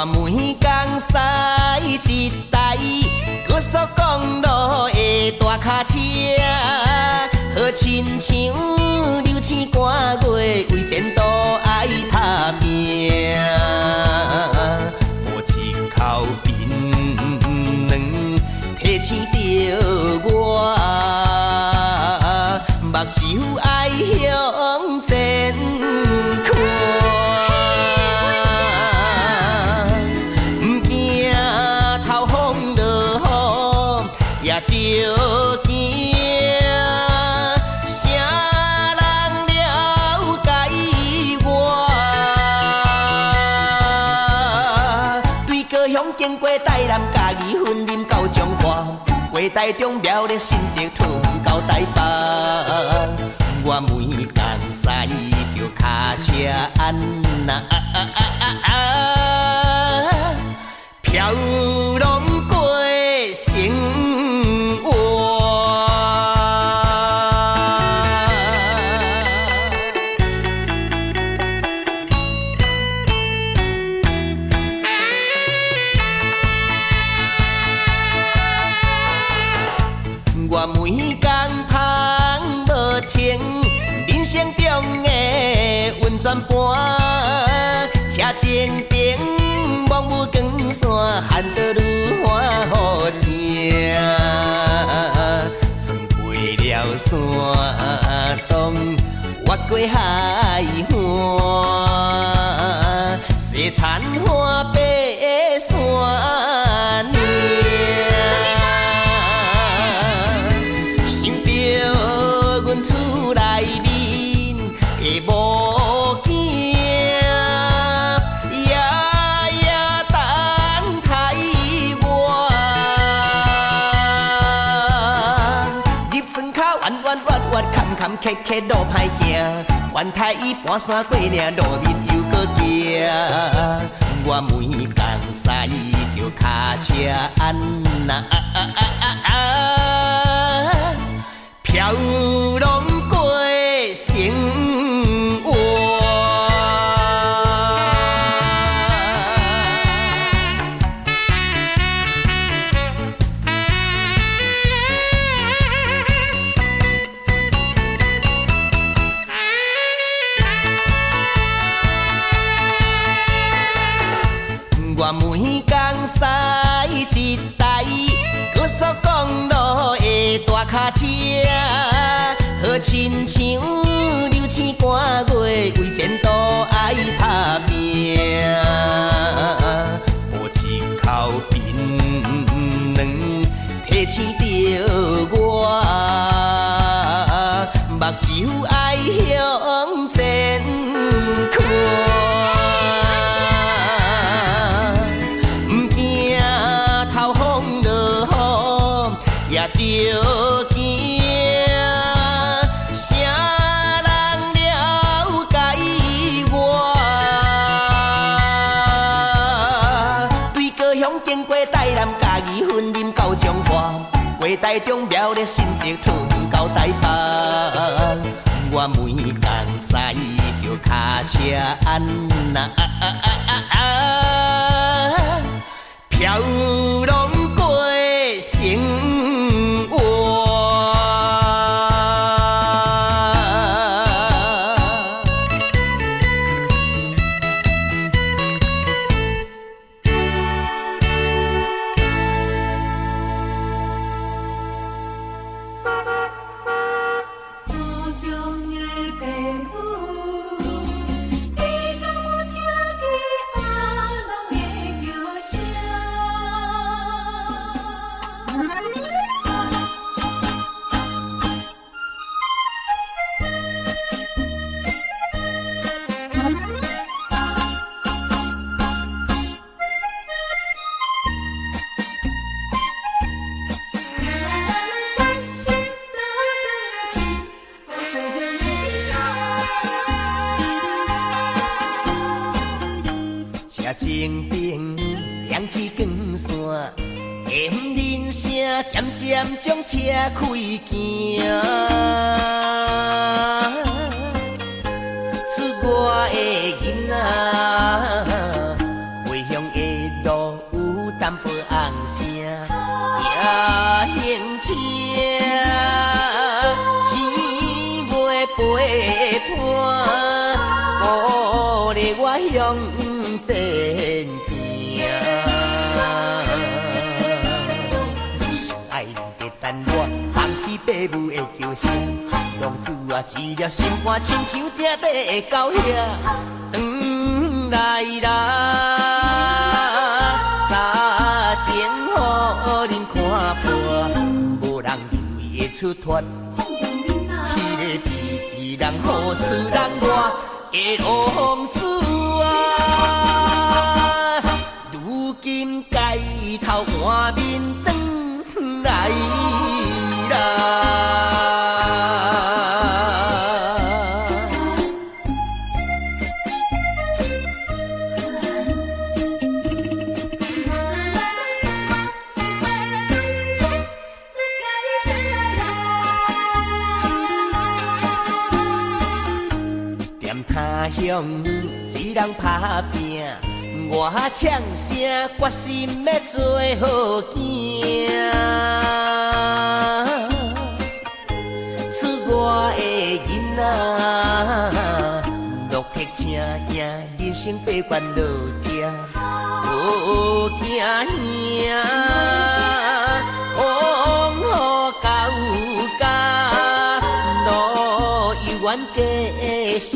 我每工驶一台高速公路的大卡車，好親像流星趕月，為前途愛拍拚。無一口檳榔提醒著我，目睭愛向前看。毋驚頭風落雨，也著驚啥人了解我。對高雄經過台南、嘉義、雲林到彰化，過台中、苗栗、新竹、桃園到台北，我每工駛著跤車按那飄浪過生活。我每工芳無停，人生中的運轉盤，車前燈茫無光線，旱得愈歡好食。鑽過了山洞，越過海岸，西田看爬山嶺。想著阮厝內面的某囝，夜夜等待我。入庄口弯弯弯弯，坎坎坷坷路歹行，原太伊搬山過嶺，路面又閣行。我每工駛著跤車按那飄浪過生活。我每工駛一台高速公路的大卡車，好親像流星趕月，為前途愛拍拚。無一口檳榔提醒著我，目睭愛向前看。毋驚頭風落雨，也著驚啥人了解我。對高雄經過台南、嘉義、雲林到彰化，過台中、苗栗、新竹、桃園到台北，我每工駛著跤車按那飄浪過生活。故鄉的爸母，你敢有聽見阿郎的叫聲？心倒轉去，故鄉的囡車前燈亮起光線，艷人聲漸漸將車開行。出外的囡仔，回鄉的向前行。相愛恁伫等我，放棄爸母的叫聲。浪子啊，一粒心肝，親像鼎底的狗兄，轉來啦，早前予恁看破，無人認為會出脫。彼个比人好處人外的浪子啊，如今街頭換面轉來啦。踮他鄉一人拍拼，我唱聲決心欲做好囝。出外的囡仔，落魄请赢，人生八关落行，无惊吓，风雨交加，路犹原继續行。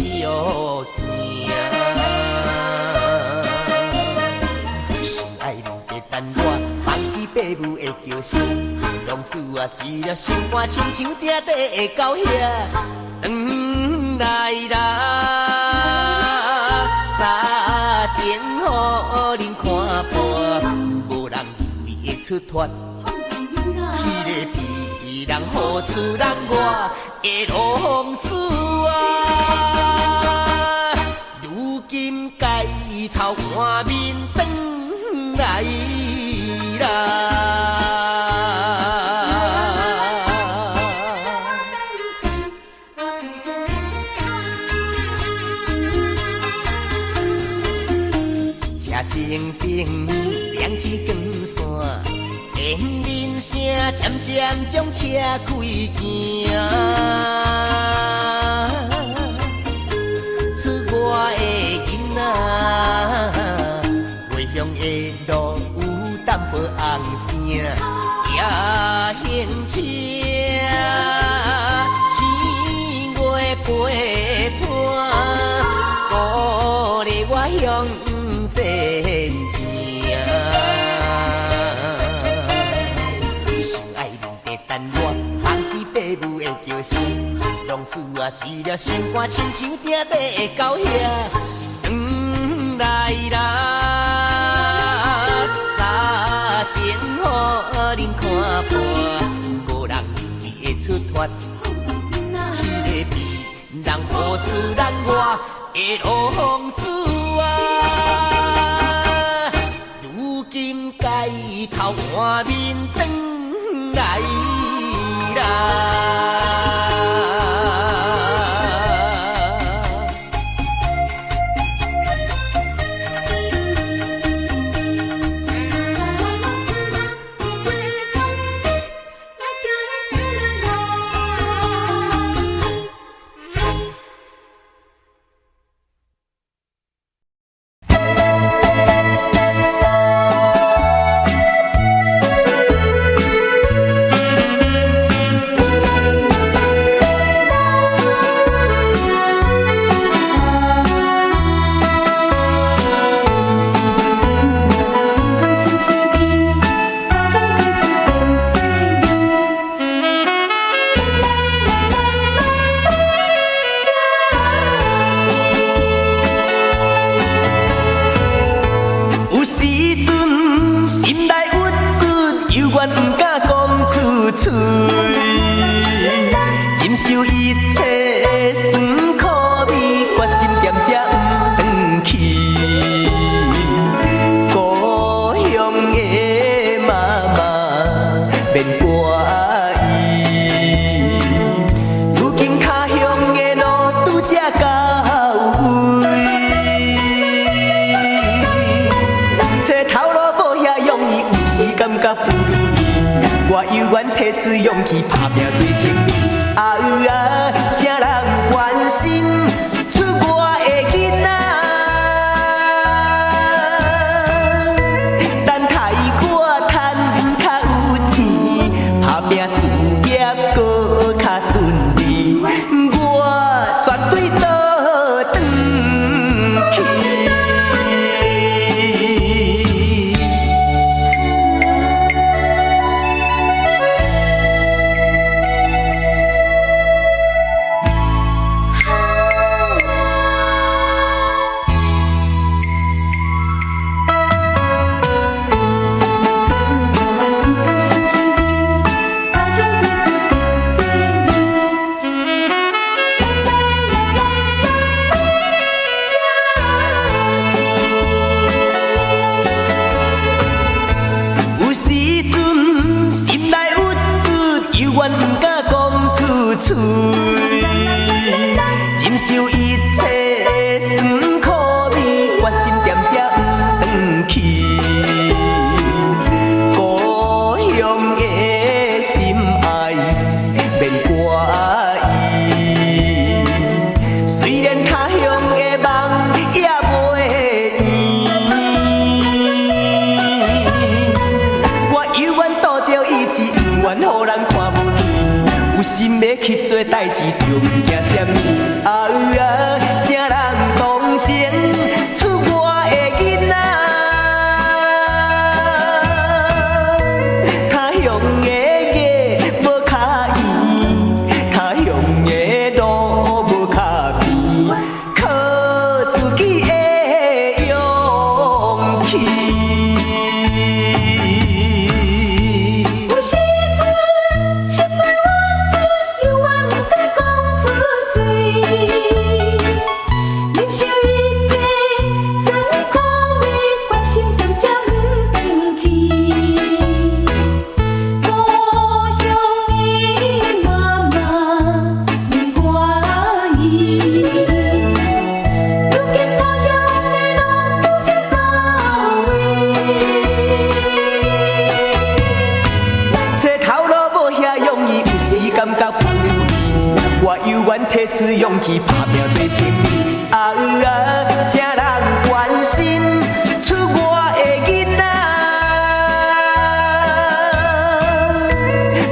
相愛恁伫等我，放棄爸母的叫聲。浪子啊，一粒心肝，親像鼎底的狗兄，轉來啦，早前予恁看破，無人認為會出脫。彼个比人好處人外的浪子啊，如今街頭換面轉來啦。車前燈亮起光線，電鈴聲漸漸將車開行。出外的囡仔，回鄉的路有淡薄紅聲，夜行車，星月陪伴，鼓勵我向前行。相愛恁伫等我，放棄爸母的叫聲。浪子啊，一粒心肝，親像鼎底的狗兄，轉來啦，早前予恁看破，無人認為會出脫。彼个比人好處人外的浪子啊，如今街頭換面轉來啦。有時陣心內鬱卒，猶原毋敢講出嘴，忍受一切酸苦味，決心踮這毋轉去。故鄉的媽媽免掛意，如今他鄉的路拄才到位。揣頭路無遐容易，有時感覺不如意，我猶原提出勇氣打拼做生意。啊啊，啥人關心出外的囡仔？願毋敢講出喙，忍受一切酸苦味，決心踮這毋轉去。故鄉的心愛免掛意，雖然他鄉的夢也袂圓，我猶原賭著意志，毋願予人看無起。有心欲去做代誌，就毋驚啥物。啊啊，啥人同情出外的囡仔？他鄉的月無較圓，他鄉的路無較平，靠自己的勇氣。有時陣失敗我知，猶原毋敢講出嘴。忍受一切酸苦味，決心踮這毋轉去。故鄉的媽媽免掛意，如今他鄉的路拄則到位。揣頭路無遐容易，有時感覺無力。我猶原提出勇氣，拍拚做生意。啊啊，啥人關心出外的囡仔？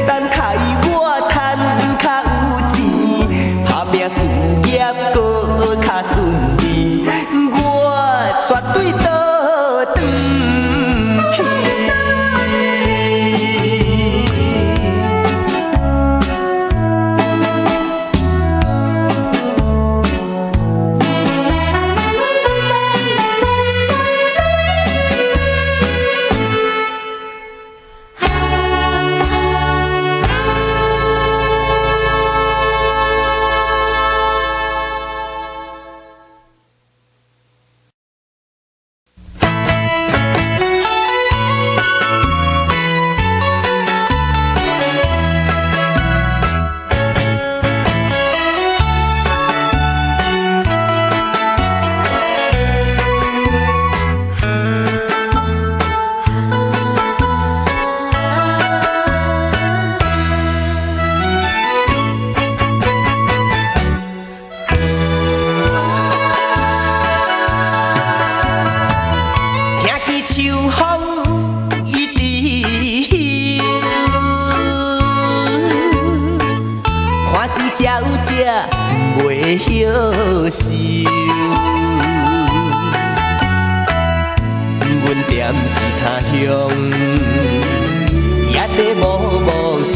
等待我趁較有錢，拍拚事業閣較順利，我絕對倒轉去。聽見秋風伊直呼，看見鳥只袂曉泅。阮踮佇他鄉，也伫無無愁。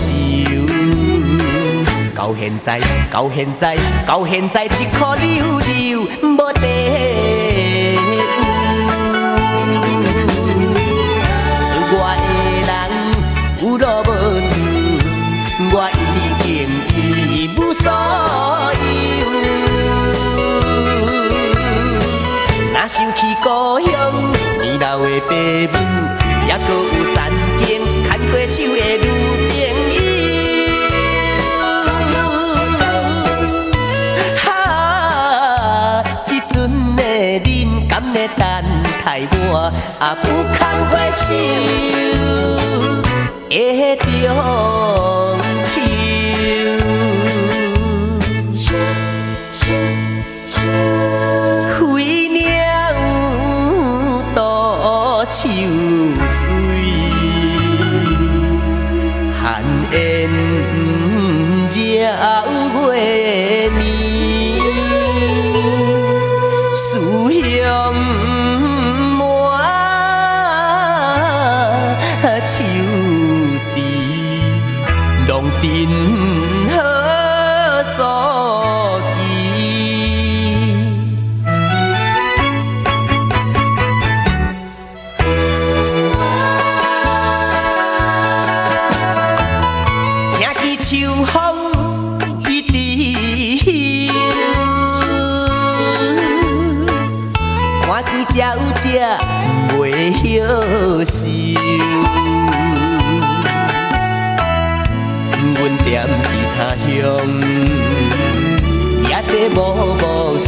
到現在，到現在，到現在，一箍溜溜無地有。出外的人有路無厝，我已經一無所有。若想起故鄉年老的爸母，猶閣有曾經牽過手的女朋友。哈，這陣的恁敢會等待我？啊，不堪回首的中秋。飛鳥渡秋水，寒煙繞月暝，思鄉滿樹枝，浪陣何所寄？聽見秋風伊直呼，看見鳥只袂曉泅。阮阮踮伫他鄉，也伫無無愁。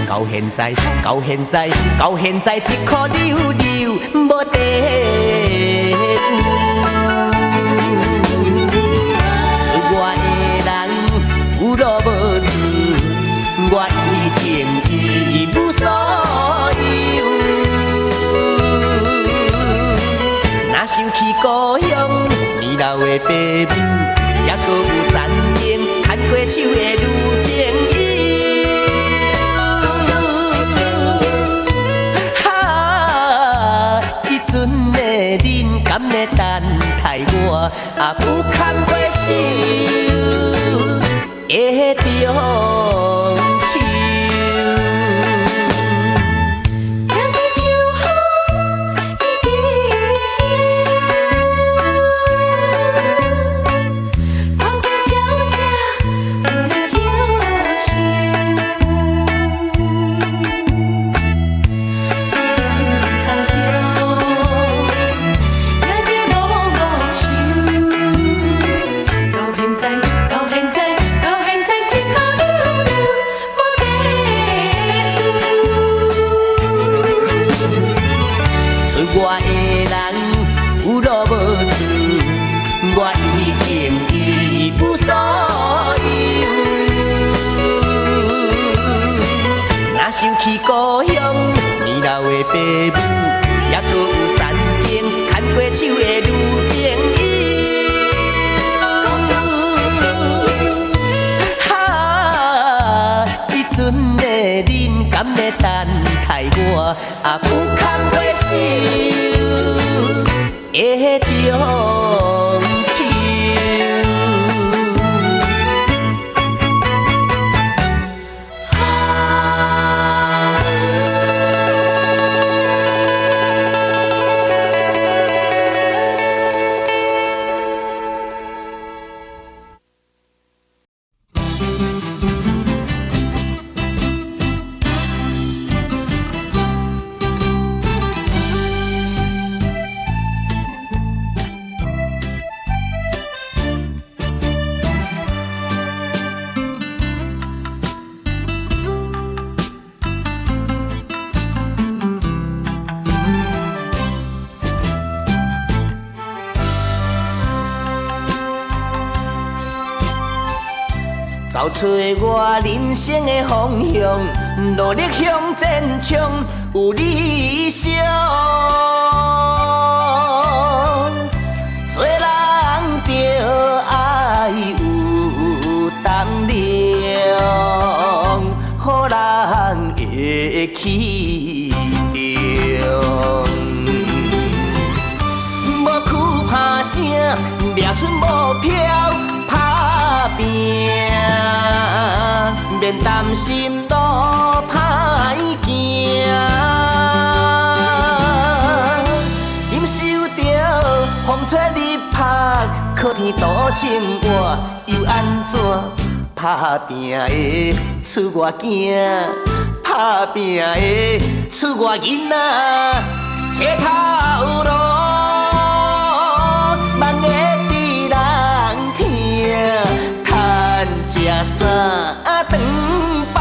到現在，到現在，到現在，一箍溜溜無地有。出外的人有路無厝，我已經一無所有。若想起故鄉年老的爸母，猶閣有曾經牽過手的女朋友。哈，這陣的恁敢會等待我？也有牽過手的中秋。行過秋風伊看見鸟只袂晓想，踮他乡也伫无无愁。到現在，到現在，到現在，一箍溜溜無地有。出外的人有路無厝，我已經一無所有。若想起故鄉年老的爸母，猶閣有曾經牽過手的女朋友。哈，這陣的恁敢會等待我？也有牽過手的中秋。走出我人生的方向，努力向前衝，有理想。做人著愛有膽量，予人會起中。無懼拍聲，掠出目標打拼，免擔心路歹行。忍受著風吹日曬，靠天度生活又按怎？打拼的出外囝，打拼的出外囡仔，揣頭路，萬會佇人疼，趁食三頓飽。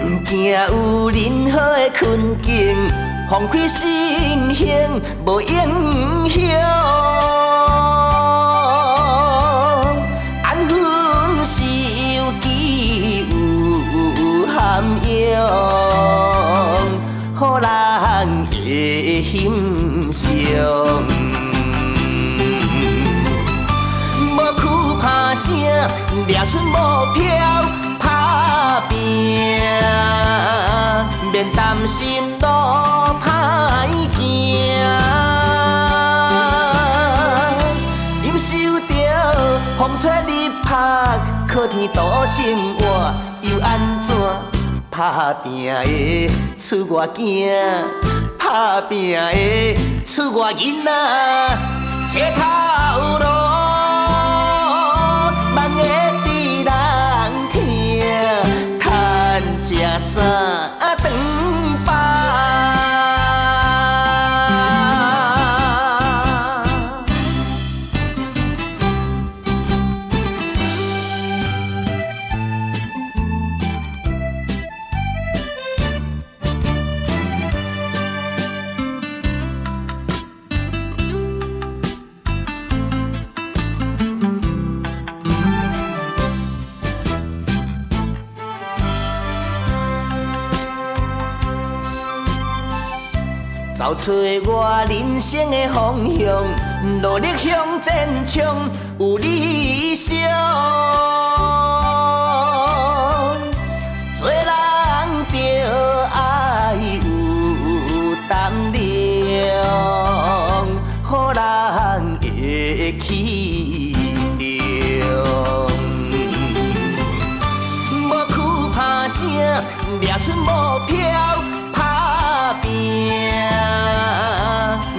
毋驚有任何的困境，放開心胸無影響。安分守己有涵養，予人會欣賞。無懼拍聲，掠出目標打拼，免擔心路歹行。忍受著風吹日曬，靠天度生活又按怎？拍拚的出外囝，拍拚的出外囡仔，找頭路，夢會佇人聽，趁食三頓飽。走出我人生的方向，努力向前衝，有理想。做人著愛有膽量，予人會起中。無懼拍聲，掠出目標。打拚，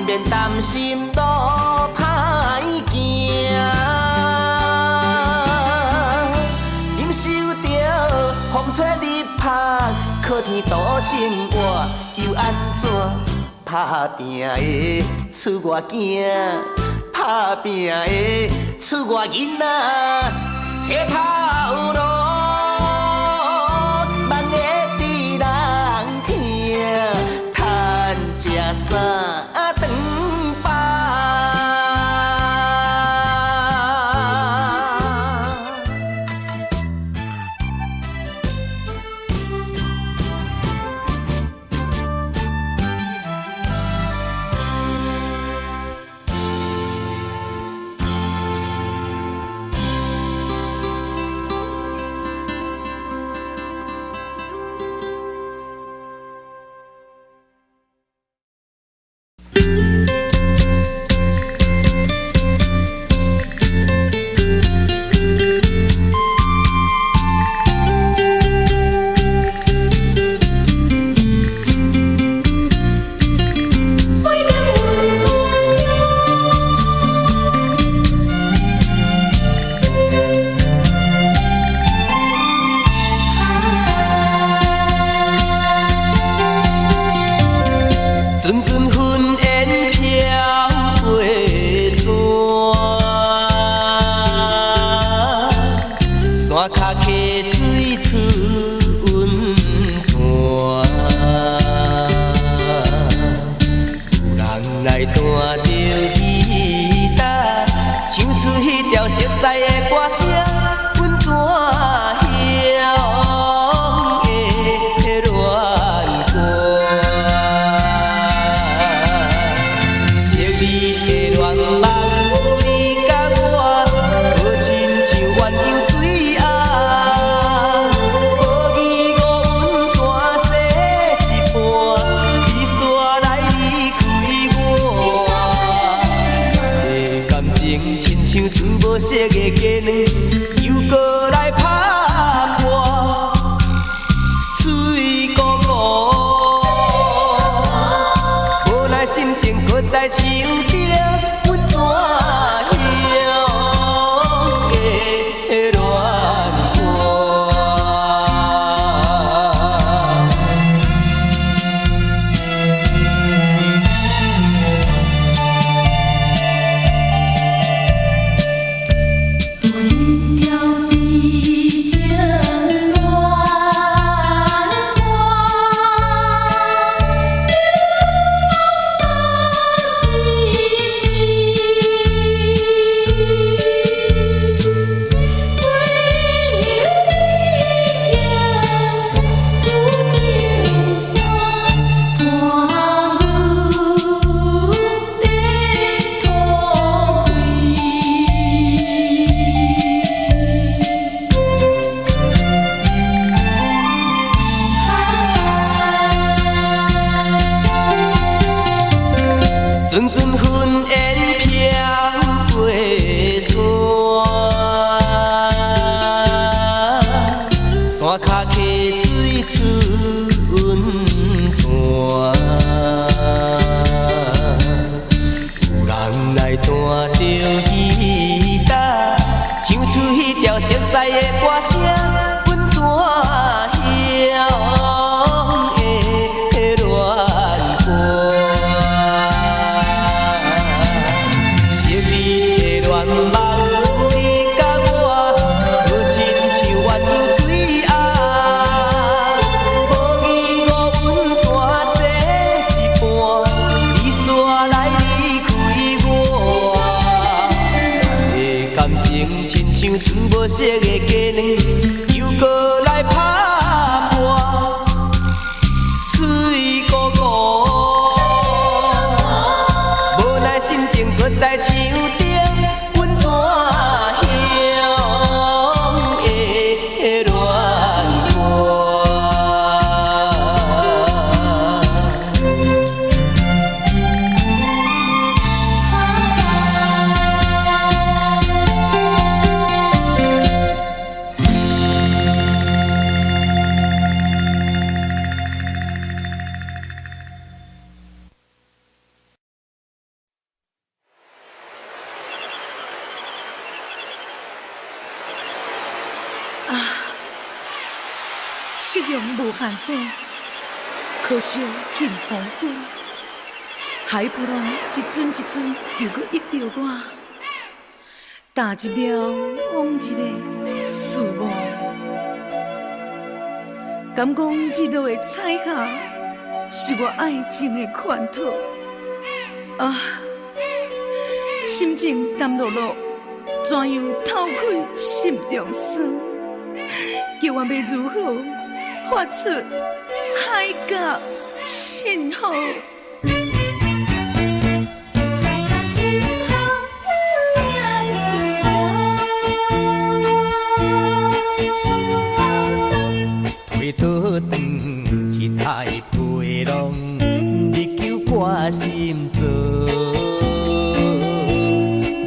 免擔心路歹行。忍受著風吹日曬，靠天度生活又按怎？打拚的出外囝，打拚的出外囡仔，找頭路。食三頓飽。一條悲情。像煮無熟的雞卵，又閣來拍破，水糊糊，無奈心情閣再樹頂，阮怎曉會亂過？啊，夕陽無限好，可惜近黃昏。海波浪一陣一陣又閣約著我，踏入了往日的事物。敢講日落的彩霞是我愛情的圈套。啊，心情澹漉漉，怎樣透開心中酸？叫我欲如何發出海角信號？海角信號，心頭走。推倒轉一台皮浪，日久掛心做，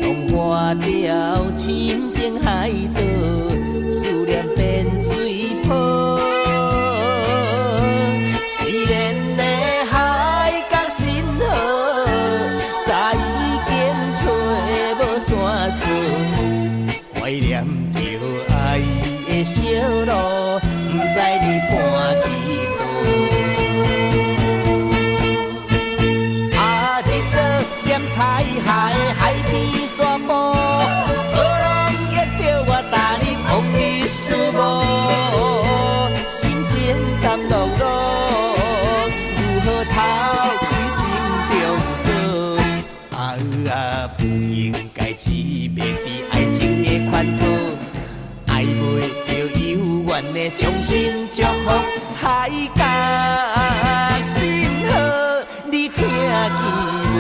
浪花掉深情海島，思念變水泡。思念的海角信號，早已經揣無線索，懷念著愛的小路，不知你搬去佗。啊，日落踮彩霞的海邊沙埔，波浪約著我踏入往日思慕，心情澹漉漉，如何透開心中鎖？啊啊，不應該只袂佇愛情的圈套，愛袂著猶原的將心祝福，海角信號，你聽見無？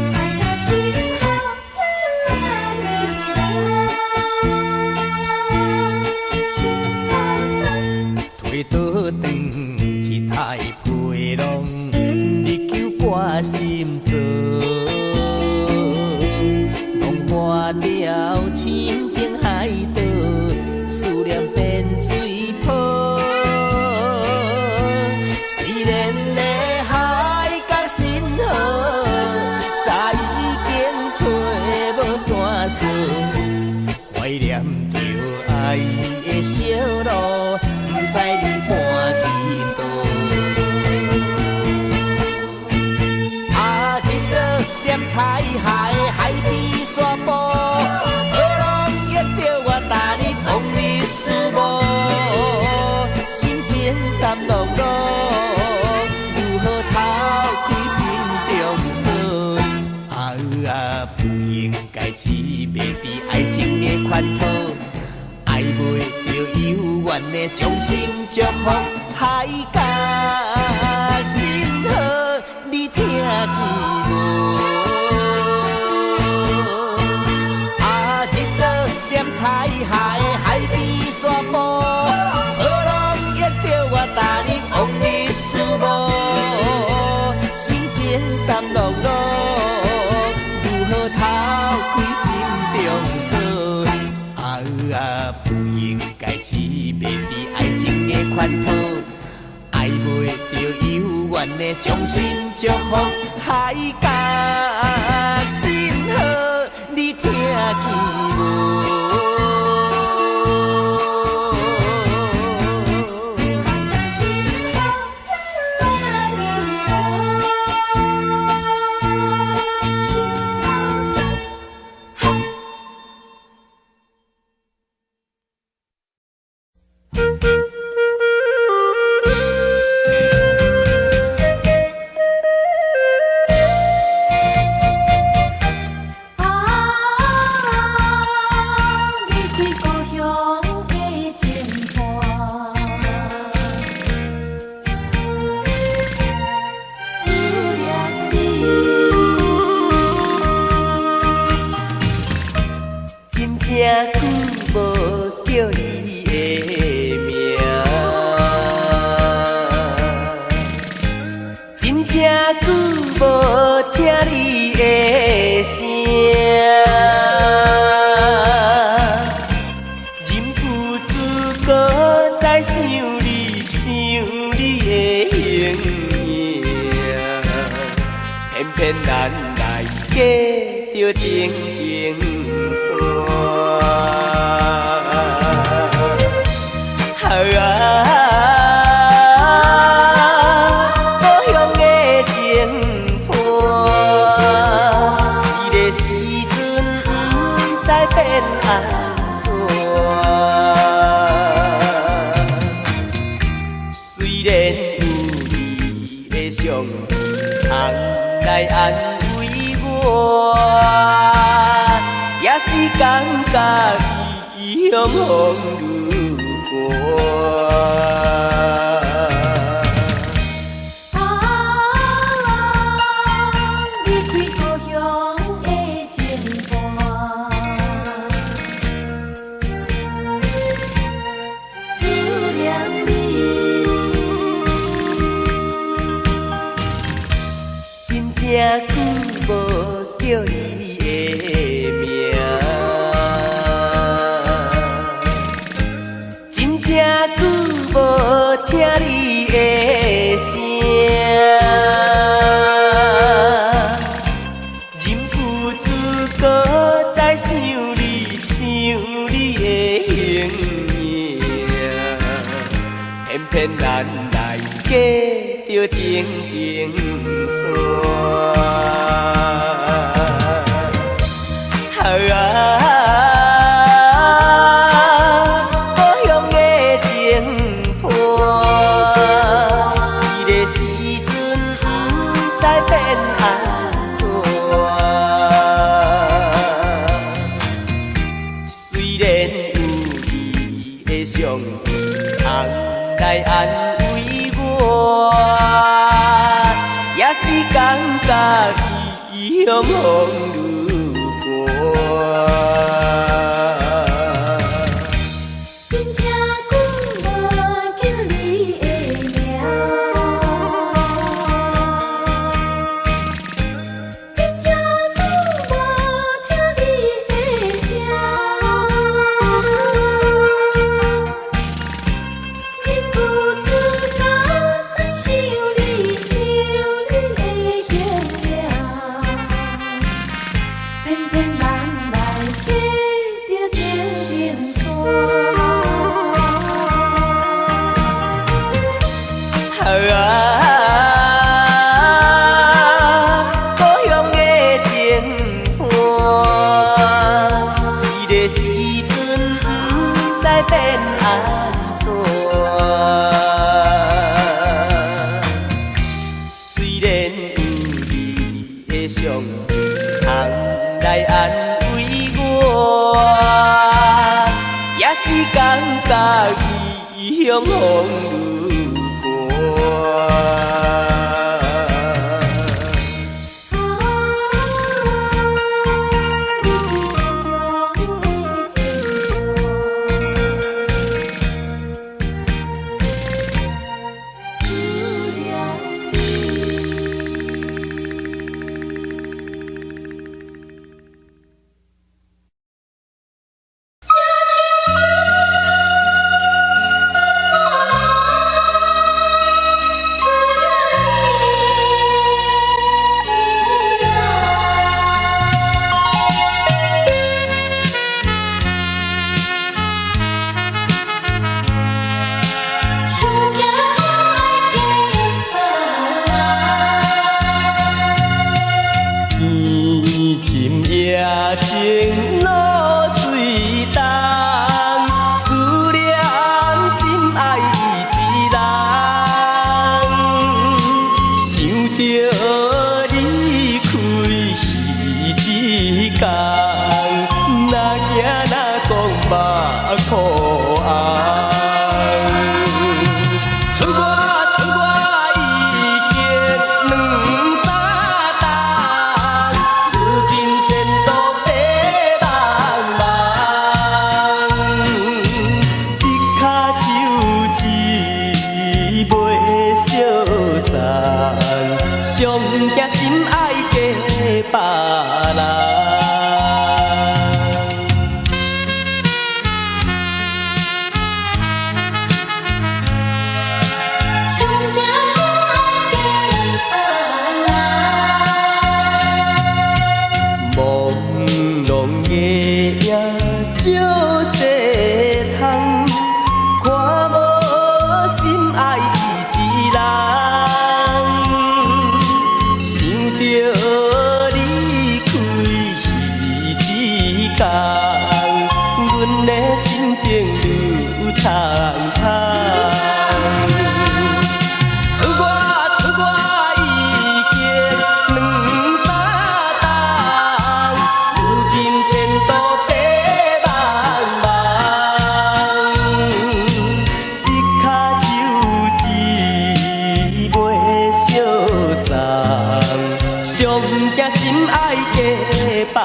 海角信號，心頭走。推倒轉一台皮浪，日久掛心做，浪花掉深情海島，思念變水泡。思念的海角信號，早已經揣無線索，懷念著愛的小路，不知你搬去佗。啊，日落踮彩霞的海邊沙埔，波浪約著我踏入往日思慕，心情澹漉漉，如何透開心中鎖？啊啊，不應該只袂佇愛情的圈套，愛袂著猶原的將心祝福，海角信號，你聽見無？啊，日落踮彩霞的海邊沙埔，波浪約著我踏入往日思慕，心情澹漉漉，如何透開心中鎖？啊啊，不應該只袂佇愛情的圈套，愛袂著猶原的將心祝福，海角信號，你聽見無？海角信號，心頭走。叫你的名。真正久無聽你的聲，忍不住閣再想你，想你的形影，偏偏咱來隔著重重山。啊，故鄉的情伴，這个時陣不知變按怎。雖然有你的相片通來安慰我，也是感覺異鄉風愈寒。啊，離開故鄉的情伴，思念你。真正久無叫你的名，真正久無聽你的聲，忍不住閣再想你，想你的形影，偏偏咱來隔著重重山。啊，故鄉的情伴，這個時陣不知變按怎。雖然有你的相片通來安慰我，也是感覺異鄉風愈寒。真正久無叫你的名，真正久無聽你的聲，忍不住閣再想你，想你的形影，偏偏咱來隔著重重山。啊，故鄉的情伴，這個時陣不知變按怎。雖然有你的相片通來安慰我，也是感覺異鄉風愈寒。啊，離開故鄉的情伴，思念你。天深夜静露水重，思念心愛一人，想著離開彼一天，若行若講目眶紅。出外出外已經兩三冬，如今前途白茫茫。別人。上驚心愛嫁別人。朦朧的影照世通，看無心愛的一人，想著離開彼一天，阮的心情愈悖悖。出外出外已經兩三冬，如今前途白茫茫，一跤手指袂相送，上驚心愛嫁別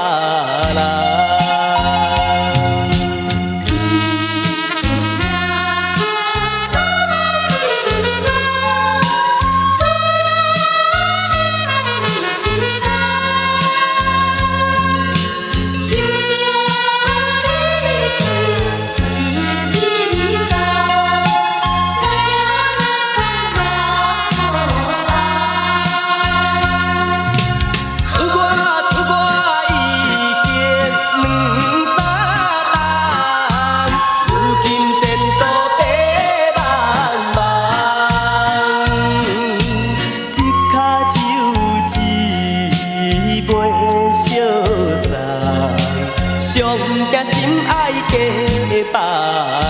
人。彼樹領子水路，思心愛你一人，想著離開彼一天，咱也感覺無愛。出外出外已經兩三冬，如今前途白茫茫，一跤手指袂相送，上驚心愛嫁別人。